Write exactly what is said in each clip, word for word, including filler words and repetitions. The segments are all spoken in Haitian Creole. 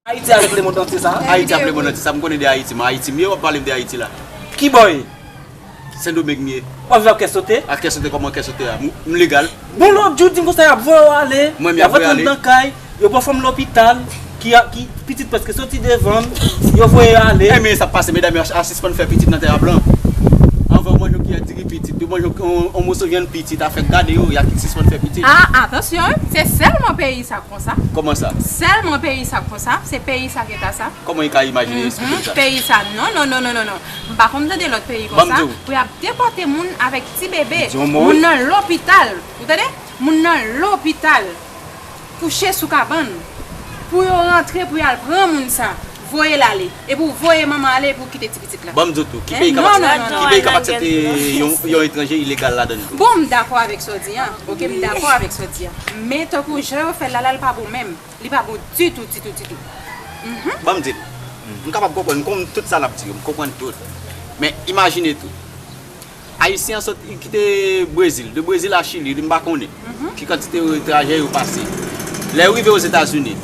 Ayiti avèk lemonn antye sa. Ayiti ap lemonn antye sa. M konnen de Ayiti, mwen Ayiti m ye, w ap pale m de Ayiti la. Ki bò w ye? Sendomeng m ye. W ap viv ak kè sote? Ak kè sote, kòman kè sote a? M, m legal. Bon, lòt jou, di m konsa, y ap voye w ale. Mwen, m y ap voye ale. Y ap voye w nan kay. Yo pran fanm lopital. Ki, a- ki pitit prèske soti devan l. Yo voye yo ale. Ebyen, sa k pase, medam yo a sispann fè pitit nan tè a blan. Anvan, w manje yon kiyè diri pitit, yo manje yon, yon moso vyann pitit, afè gade yo, y a sispann fè pitit. Ah, atansyon, wi. Se sèlman peyi sa k konsa. Kòman sa? Sèlman peyi sa k konsa. Se peyi sa k eta sa. Kòman w ka imajine, eksplike m sa? Peyi sa, non, non, non, non, non, non. M pa konn tande lòt peyi konsa pou y ap depòte moun avèk ti bebe. Moun nan lopital. Ou tande? Moun nan lopital. Kouche sou kabann. Pou yo rantre, pou y al pran moun sa. Voye l ale. Epi w voye manman ale, epi w kite ti pitit la. Ban m di w tou, ki peyi k ap aksepte, ki peyi k ap aksepte yon, yon etranje ilegal ladan l tou? Bon, m dakò avèk sa w di a. Oke, m dakò avèk sa w di a. Men tankou jan yo fè l la, la, l pa bon menm. Li pa bon ditou, ditou, ditou. Ban m di l. M kapab konprann, m konn tout sa l ap di yo, m konprann tout. Men imajine tou. Ayisyen an sot, ki te Brezil, de Brezil a Chili, m pa konnen. Ki kantite trajè yo pase. Lè yo rive Ozetazini,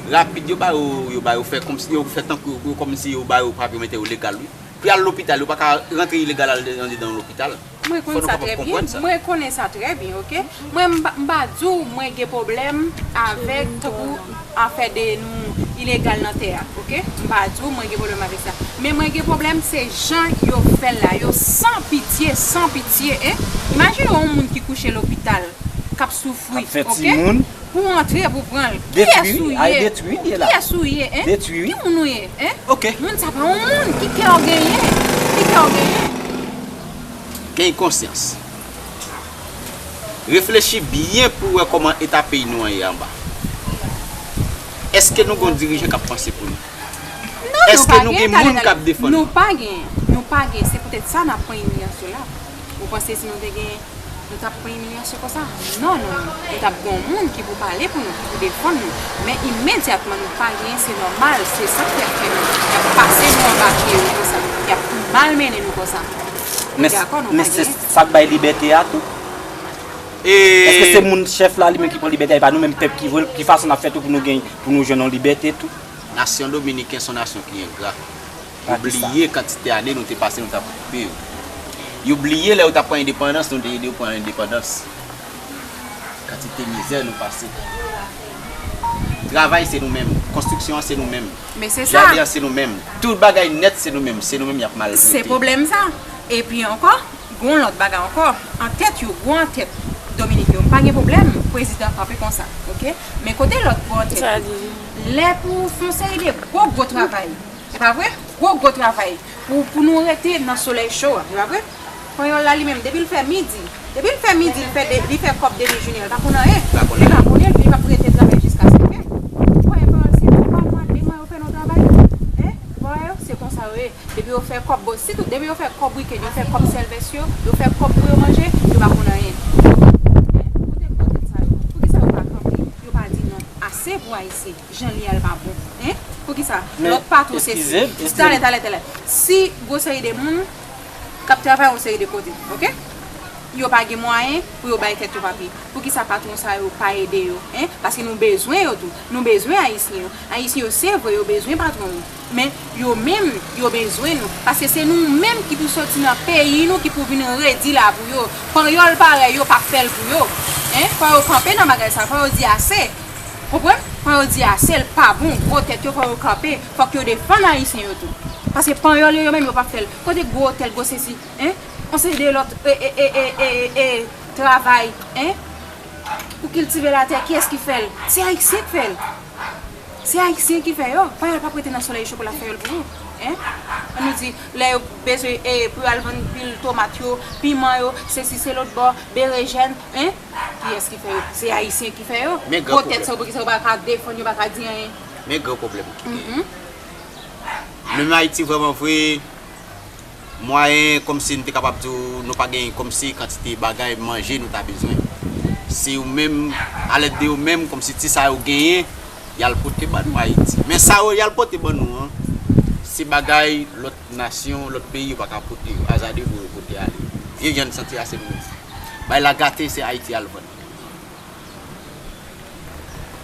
rapid yo ba yo, yo ba yo fè kòmsi, yo fè tankou yo, kòmsi yo ba yo papye, yo mete yo legal, wi. Pou y al lopital, yo pa ka rantre ilegal al andedan yon lopital. Mwen konn sa trè byen. Mwen konnen sa trè byen, oke? Mwen, m pa, m pa di w mwen gen pwoblèm avèk, tankou, afè de nou ilegal nan tè a, oke? M pa di w mwen gen pwoblèm avèk sa. Men mwen gen pwoblèm, se jan yo fè l la. Yo san pitye, san pitye, en. Imajine w yon moun ki kouche lopital, k ap soufri, oke? Pou w antre, pou w pran l. Kiyès ou ye? Kiyès ou ye, en? Ki moun ou ye, en? Moun sa pa yon moun. Ki kè w genyen? Ki kè w genyen? Gen konsyans. Reflechi byen pou w wè kòman eta peyi nou an ye anba. Èske nou gen yon dirijan k ap panse pou nou? Èske nou gen moun k ap defann nou? Nou pa gen. Nou pa gen. Se poutèt sa n ap pran imilyasyon la. Ou panse si nou te gen, nou t ap pran imilyasyon konsa? Non, non, non. Nou t ap gen yon moun ki pou pale pou nou, ki pou defann nou. Men imedyatman nou pa gen, se nòmal, se sa k fè nou, y ap pase nou anba pye yo konsa, y ap malmennen nou konsa. Men, men se sa k bay libète a tou. Èske se moun chèf la li menm ki pran libète a, e pa nou menm pèp ki voye l? Ki fason n ap fè tou pou nou gen, pou nou jwenn yon libète tou? Nasyon dominiken se yon nasyon ki engra. Yo bliye kantite ane nou te pase, nou t ap koupe yo. Yo bliye lè yo t ap pran endepandans, nou te ede yo pran endepandans. Kantite mizè nou pase. Travay se nou menm, konstriksyon an se nou menm. Men se sa. Jaden an se nou menm. Tout bagay nèt se nou menm. Se nou menm y ap maltrete. Se pwoblèm sa. Epi ankò, gon lòt bagay ankò. Antèt yo, gwo antèt Dominik yo, m pa gen pwoblèm. Prezidan kanpe konsa, oke? Men kote lòt gwo antèt yo? Lè pou fon seri de gwo, gwo travay. Se pa vre? Gwo, gwo travay. Pou, pou nou rete nan solèy cho a, se pa vre? Panyòl la li menm, depi l fè midi, depi l fè midi, li fè de, li fè kòb depi jounen, li pa konn anyen. Li pa konnen, li p ap rete travay jiska senkè. Ou pa wè panyòl se twa mwa, de mwa yo fè nan travay? Hein? Ou pa wè yo? Se konsa yo ye. Depi yo fè kòb, bon, sitou, depi yo fè kòb wikenn, yo fè kòb sèlvès yo, yo fè kòb pou yo manje, yo pa konn anyen. Hein? Kote, kote sa yo? Poukisa yo pa kanpe? Yo pa di non. Ase pou Ayisyen. Jan li a l pa bon. Hein? Poukisa? Lòt patwon se si. Talè, talè, talè. Si gon seri de moun k ap travay yon seri de kote, oke? Yo pa gen mwayen pou yo bay tèt yo papye. Poukisa patwon sa yo pa ede yo? Hein? Paske nou bezwen yo tou. Nou bezwen Ayisyen yo. Ayisyen yo, se vre, yo bezwen patwon yo. Men yo menm, yo bezwen nou. Paske se nou menm ki pou soti nan peyi nou, ki pou vin redi la pou yo. Panyòl parèy yo p ap fè l pou yo. Hein? Fò yo kanpe nan bagay sa. Fò yo di ase. Konprann? Fò yo di ase, l pa bon, gwo tèt yo, fò yo kanpe, fòk yo defann Ayisyen yo tou. Paske panyòl yo, yo menm, yo p ap fè l. Kote gwo otèl, gwo sesi, en? On seri de lòt, e, e, travay, en? Pou kiltive latè, kiyès ki fè l? Se Ayisyen k fè l. Se Ayisyen ki fè yo. Panyòl p ap rete nan solèy cho pou l ap fè yo l pou ou, en? Ann nou di, lè yo bezwen, e, pou yo al vann pil tomat yo, piman yo, sesi, se lòt bò, berejèn, en? Kiyès ki fè yo? Se Ayisyen ki fè yo. Gwo tèt sa yo, poukisa yo pa ka defann, yo pa ka di anyen? Men gran pwoblèm ki genyen. Nou menm Ayiti vrèman vre, mwayen kòmsi n te kapab di w nou pa genyen kòmsi kantite bagay manje nou ta bezwen. Se yo menm, alèd de yo menm, kòmsi ti sa yo genyen, y al pote ban nou Ayiti. Men sa yo y al pote ban nou an, se bagay lòt nasyon, lòt peyi yo pa ka pote yo. Azade pou yo pote ale. Vye vyann santi a se nou menm. Bay la gate, se Ayiti al vann.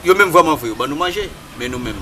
Yo menm vrèman vre, yo ban nou manje, men nou menm,